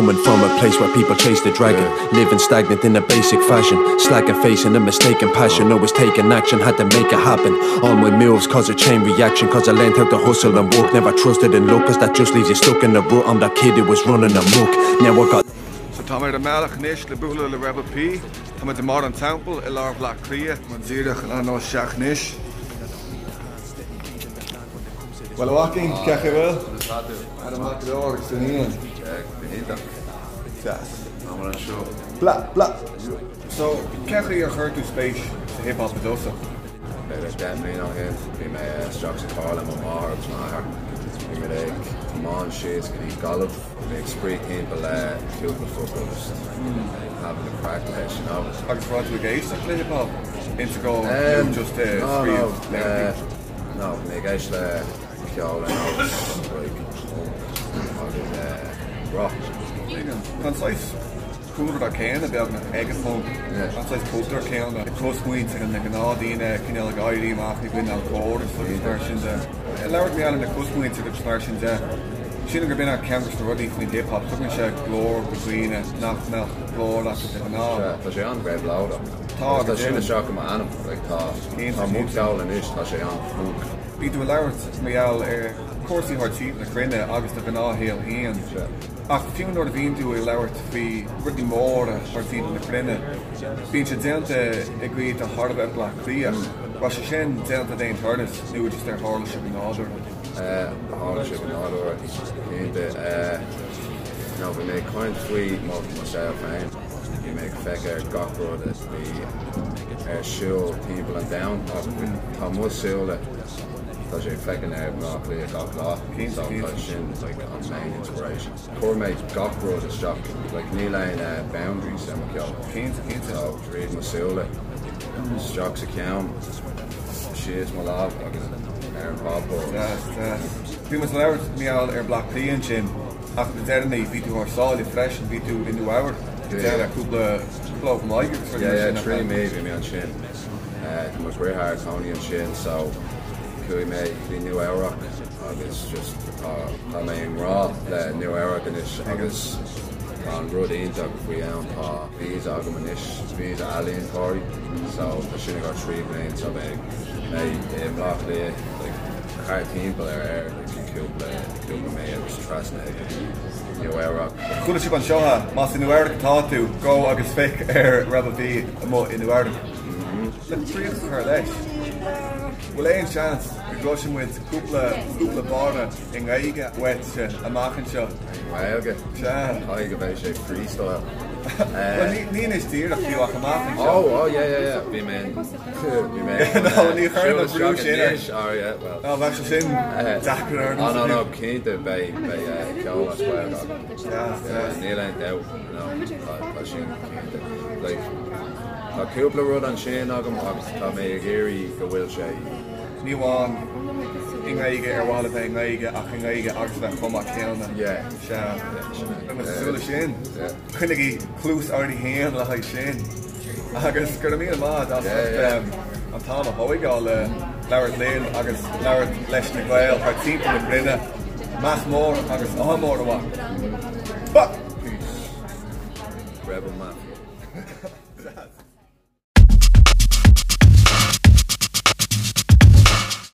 Coming from a place where people chase the dragon, living stagnant in a basic fashion, slacking facing a mistaken passion, always taking action, had to make it happen. All my moves cause a chain reaction, cause I learned how to hustle and work, never trusted in luck, cause that just leaves you stuck in the rut. I'm that kid who was running amok. Now I got So tá mé ar an mbealach anois le bualadh le Rebel P. Tá muid i mBarr an Teampaill i lár Bhaile Átha Cliath. Tá muid díreach in ann dul isteach anois. Bhuel a mhaicín, cén chaoi a bhfuil? Conas tá tú? Ana mhaith go leor agus tú féin? Go hiontach. Deas. Tá muid anseo. Bla bla! So, cén chaoi ar chuir tú spéis sa hip hop i dtosach? B'fhéidir 10 mbliana ó shin, bhí mé isteach sa charr le mo mháthair agus m'athair. Bhí muid ag tiomáint síos go dtí Gaillimh. Bhí mé ag spraoi timpeall le cúpla focal just having a craic leis, you know. Agus raibh tú ag éisteacht le hip hop insa gcarr nó just ag scríobh liricí? No, bhí mé ag éisteacht le ceol ar nós like punk agus rock. Tá an saghas cúlra céanna beagnach ag an phunk, an saghas cultúr céanna, cros-smaointe na gnáthdaoine cineál ag éirí amach i gcoinne an chórais agus mar sin de. Labhairt mar gheall ar na cosmhuintir agus mar sin de, sílim gurb in é ceann de na rudaí faoin hip hop, tugann sé glór do dhaoine nach mbeadh glór acu de ghnáth. Sea, tá sé an-réabhlóideach. Tá, Agus tá sin isteach i m'anam, like tá, tá mo cheol anois, tá sé an-phunk. Bhí tú ag labhairt mar gheall ar chúrsaí thart timpeall na cruinne agus do ghnáthshaol féin. Sea. Ach fiú nuair a bhíonn tú ag labhairt faoi rudaí móra thart timpeall na cruinne, bíonn sé déanta i gcaoi atá thar a bheith Bleá Cliathach. Raibh sé sin déanta d'aon turas nó just ar tharla sé go nádúrtha? Tharla sé go nádúrtha, cinnte. No, bhí mé ag caint faoi mo shaol féin. Bhí mé ag feiceáil gach rud a bhí ar siúl timpeall an domhain ach tá mo súile, Tá sé ag feiceáil ar Bhleá Cliath gach lá so tá sin like an main inspiration. Chuir mé gach rud isteach like níl aon eh boundaries ar mo cheol. Cinnte, cinnte. So tríd mo súile, isteach sa cheann, síos mo lámh agus ar an pháipéar. Deas, deas. Bhí muid ag labhairt mar gheall ar Bleá Cliath ansin ach le deireanaí bhí tú thar sáile freisin, bhí tú i Nua Eabhrac ag déanamh cúpla cúpla open mic agus rudaí Yeah, mar yeah, sin nach 3 ea? mí bhí mé ansin. Tá mo dheartháir ag cónaí ansin so chuaigh mé go dtí Nua Eabhrac agus just tá tá mé i ngrá le Nua Eabhrac anois agus tá an rud iontach faoi ann tá visa agam anois, visa ealaíontóirí so tá sin ag dul 3 bliain so beidh mé i mBleá Cliath like thart timpeall ar air like cúpla cúpla mí agus trasna go dtí Nua Eabhrac. Chuala sibh anseo é, más i Nua Eabhrac atá tú, gabh agus féach ar Rebel P amuigh i Nua Eabhrac. Le críoch a chur leis, bhfuil aon seans go gcloisfidh muid cúpla cúpla barra i nGaeilge uaitse amach anseo? I nGaeilge? Sea. Caithfidh go mbeidh sé freestyle. Bhuel, ní anois díreach fiú ach amach anseo. Oh, oh, yeah, yeah, yeah. Bhí mé in, bhí mé in. No, ní chuireann an brú sin ort. Oh, yeah, well. No, bheadh sé sin deacair orm. Oh, no, no, cinnte beidh, beidh ceol as Gaeilge agam. Deas, deas. Níl aon dabht, no, tá sin cinnte. Like, Tá cúpla rud ansin agam ach tá mé ag iarraidh go bhfuil sé. Ní amháin i nGaeilge ar mhaithe le bheith i nGaeilge ach i nGaeilge agus a bheith chomh maith céanna. Yeah. Sea. Yeah, sin é. Beidh muid ag súil leis sin. Yeah. Coinnigí cluas oraibh féin le haghaidh sin. Agus go raibh míle maith as Yeah, yeah. an t-am a thógáil le labhairt linn agus labhairt leis na Gaeil thar timpeall na cruinne. Meas mór agus ádh mór a mhac. Ba! Peace. Rebel Mafia.